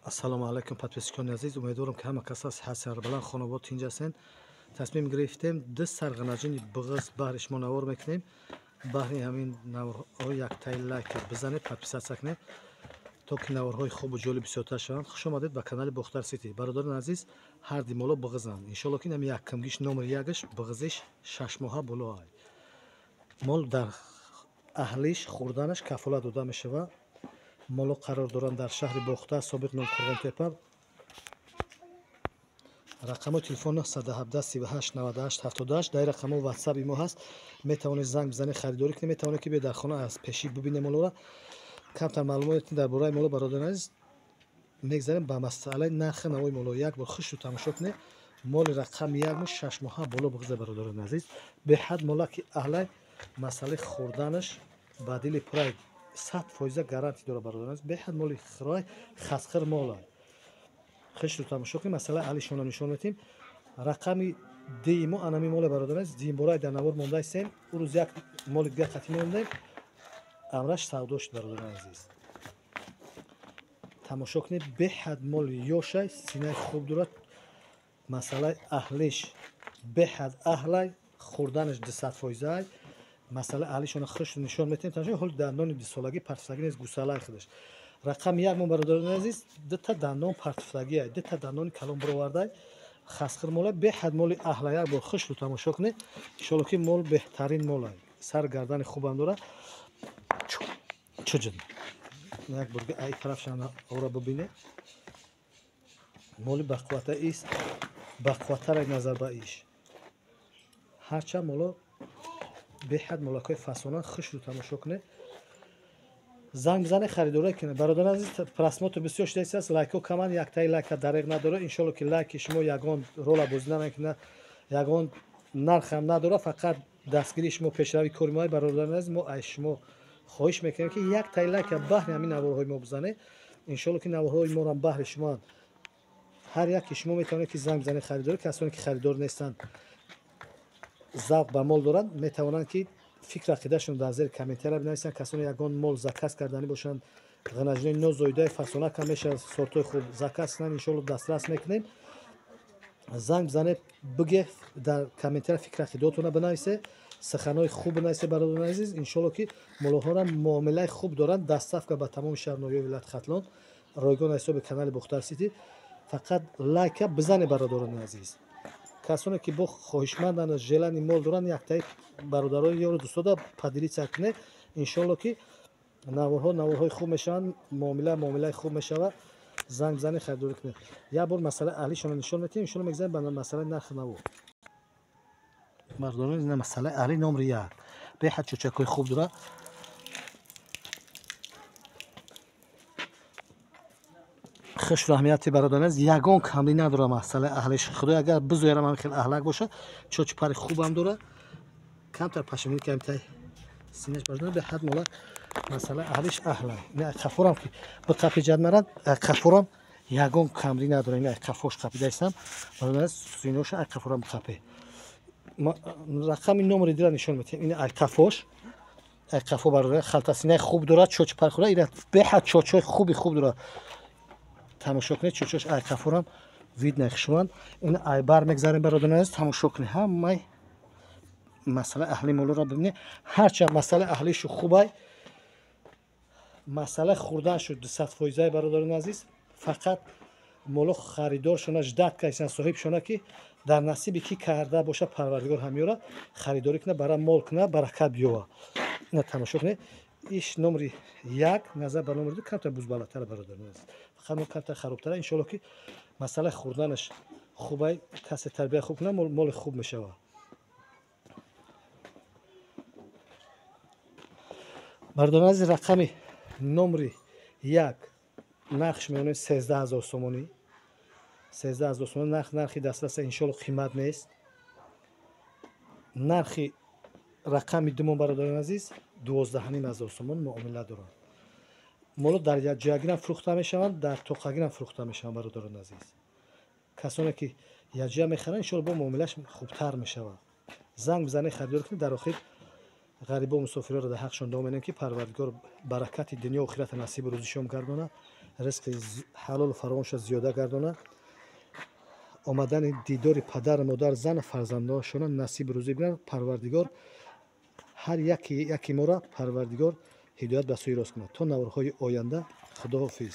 Ассалому алайкум, подписчикони азиз. Умедворам, ки ҳама кас аз сиҳат, сарбаланд, хонавод тинҷ ҳастен. Тасмим гирифтем, ду сар ғанаҷини буғиз баҳри шумо навор мекунем. Баҳри ҳамин наворҳо яктаи лайк бизанед, подписаться кунед, то ки наворҳои хубу ҷолиб бисёртар шаванд. Хуш омадед ба канали Бохтар Сити. Бародарони азиз, ҳар ди моло буғизанд. Иншолло, ки ҳами яккамгиш, номери якаш, буғизиш 6 моҳа боло ай. Мол дар аҳлиш, хӯрданаш кафолат дода мешавад. Моло қарор доранд дар шаҳри Бохтар, собиқ ном Қурғонтепа. Рақамҳои телефон 917 38 98 78. Дар рақамҳо ватсапи мо ҳаст. Метавонед занг бизанед, харидорӣ кунед, метавонед, ки биёед дар хона, аз пешӣ бибинед молоро. Камтар маълумот дар бораи моло, бародарони азиз, мегзарем ба масъалаи нархи навои моло. Як бор хушрӯ тамошо кунед. Моли рақами якмо 6 моҳа боло буғиза, бародарони азиз. Беҳад молаки аҳлай. Масъалаи хӯрданаш ба дили пурай, 100% гарантӣ дорад, бародарони азиз. Беҳад моли хирой, хасхир мола. Хушрӯ тамошо кунед, масъалаи аҳлишонро нишон медиҳем. Рақами дии мо анами моле, бародарони азиз. Димбораи дар навор мондаистем. Ӯ рӯз як моли дигар қатӣ мемондем, амраш савдо шуд. Бародарони азиз, тамошо кунед, беҳад моли ёшай, синаи хуб дорад. Масъалаи аҳлиш беҳад аҳлай, хӯрданаш 200 фоизай. Масъалаи аҳлишона хуш нишон метиҳем. Тамошо, ҳоли дандони дусолагӣ партифтагӣ нест, гусалаи худаш. Рақами як мо, бародарони азиз, дута дандон партифтагиай, дута дандони калон бировардай. Хасхир мола, беҳад моли аҳла. Як бор хушрӯ тамошо кунед. Иншолло, ки мол беҳтарин молай, сар гардани хубам дорад. Чуҷин як бор ай тарафшана ора бибинед. Моли бақуввата ист, бақувваттарак назар ба иш. Ҳарчанд моло беҳад молакҳои фасона. Хушрӯ тамошо кунед, занг бизанед, харидорӣ кунед. Бародари азиз, просмотр бисёр шудааст, лайкҳо каманд. Яктаи лайка дареғ надорад. Иншолло, ки лайки шумо ягон рола бозӣ намекунад, ягон нархам надорад, фақат дастгирии шумо пешрави кори мо. Бародари азиз, мо аз шумо хоҳиш мекунем, ки яктаи лайка баҳри ҳамин наворҳои мо бизанед. Иншолло, ки наворҳои морам баҳри шумоанд. Ҳар яке шумо метавонед, ки занг бизанед, харидорӣ. Касоне ки харидор нестанд, завқ ба мол доранд, метавонанд, ки фикр ақидашон дар зери комментария бинависанд. Касоне ягон мол заказ карданӣ бошанд, ғанаҷинои нозоидаи фасона кам мешавад, сортҳои хуб заказ кунанд, иншолло, дастрас мекунем. Занг бизанед, биге, дар комментария фикр ақидаотонро бинависе, суханҳои хуб бинависе. Бародарони азиз, иншолло, ки молоҳоро муомилаи хуб доранд. Доставка ба тамоми шаҳр, ноҳияи вилояти Хатлон ройгон аз ҳисоби канали Бохтар Сити. Фақат лайка бизанед, бародарони азиз. Касоне ки бо хоҳишманданд, желание мол доранд, яктаи бародарони ёру дӯстода поделиться кунед. Иншолло, ки наворҳо наворҳои хуб мешаванд, муомила муомилаи хуб мешавад. Занг бизанед, харидорӣ кунед. Як бор масъалаи аҳлишонро нишон медиҳем, иншолло, мегзарем ба масъалаи нархи наво. Бародарон, ина масъалаи аҳли номери як, беҳад чӯчакҳои хуб дорад. Хушрӯ, аҳамияти, бародарон азиз, ягон камрӣ надорад масъалаи аҳлиш. Худои агар бизоярам, ҳам хеле аҳлак бошад. Чочи пари хубам дорад, камтар пашмини камтай синаш. Бародарон, беҳад мола, масъалаи аҳлиш аҳла. Ина қафорам ки биқапи ҷадмарад, қафорам ягон камрӣ надорад. Ина қафош қапидаистам, бародарон, синоша ай қафорам биқапе. Рақами номери дира нишон медиҳем. Ина ай қафош, ай қафо, бародарон, халтасинаи хуб дорад, чочи пари хуб. Ина беҳад чочҳои хуби хуб дорад. Тамошо кунед, чочош ай қафорам видно хушванд. Ин ай бар мегзарем, бародарон азиз, тамошо кунед, ҳамаи масъалаи аҳли молоро бибинед. Ҳарчанд масъалаи аҳлишу хубай, масъалаи хӯрданшу 200 фоизаи. Бародарони азиз, фақат моло харидоршона ждать кайсан, соҳибшона, ки дар насиби ки карда боша, Парвардигор ҳамёра харидорӣ кунад, бара мол кунад, баракат биёва. Ина тамошо кунед, иш номери як назар ба номери ду камтар бузбалатара, бародарони азиз. Фақат мо камтар харобтара. Иншолло, ки масъалаи хӯрданаш хубай, касе тарбия хуб кунад, моли хуб мешавад. Бародарони азиз, рақами номери як нархш меонем 13 000 сомонӣ, 13 000 сомонӣ нарх. Нархи дастраса, иншолло, қимат нест. Нархи рақами думон, бародарони азиз, 12 500 сомон муомила доранд. Моло дар якҷоягирам фурӯхта мешаванд, дар тоқагирам фурӯхта мешаванд. Бародарони азиз, касоне ки якҷоя мехаранд, иншолло, бо муомилааш хубтар мешавад. Занг бизанед, харидорӣ кунед. Дар охир ғарибо, мусофирҳоро дар ҳақшон дуо менем, ки Парвардигор баракати дунё охирата насиби рӯзишон гардонад. Ризқи ҳалолу фаровонша зиёда гардона, омадани дидори падару модар, зану фарзандошона насиб рӯзӣ бинад. Парвардигор ҳар яки яки моро, Парвардигор, ҳидоят ба сӯи рост кунад. То наворҳои оянда, худоҳофиз.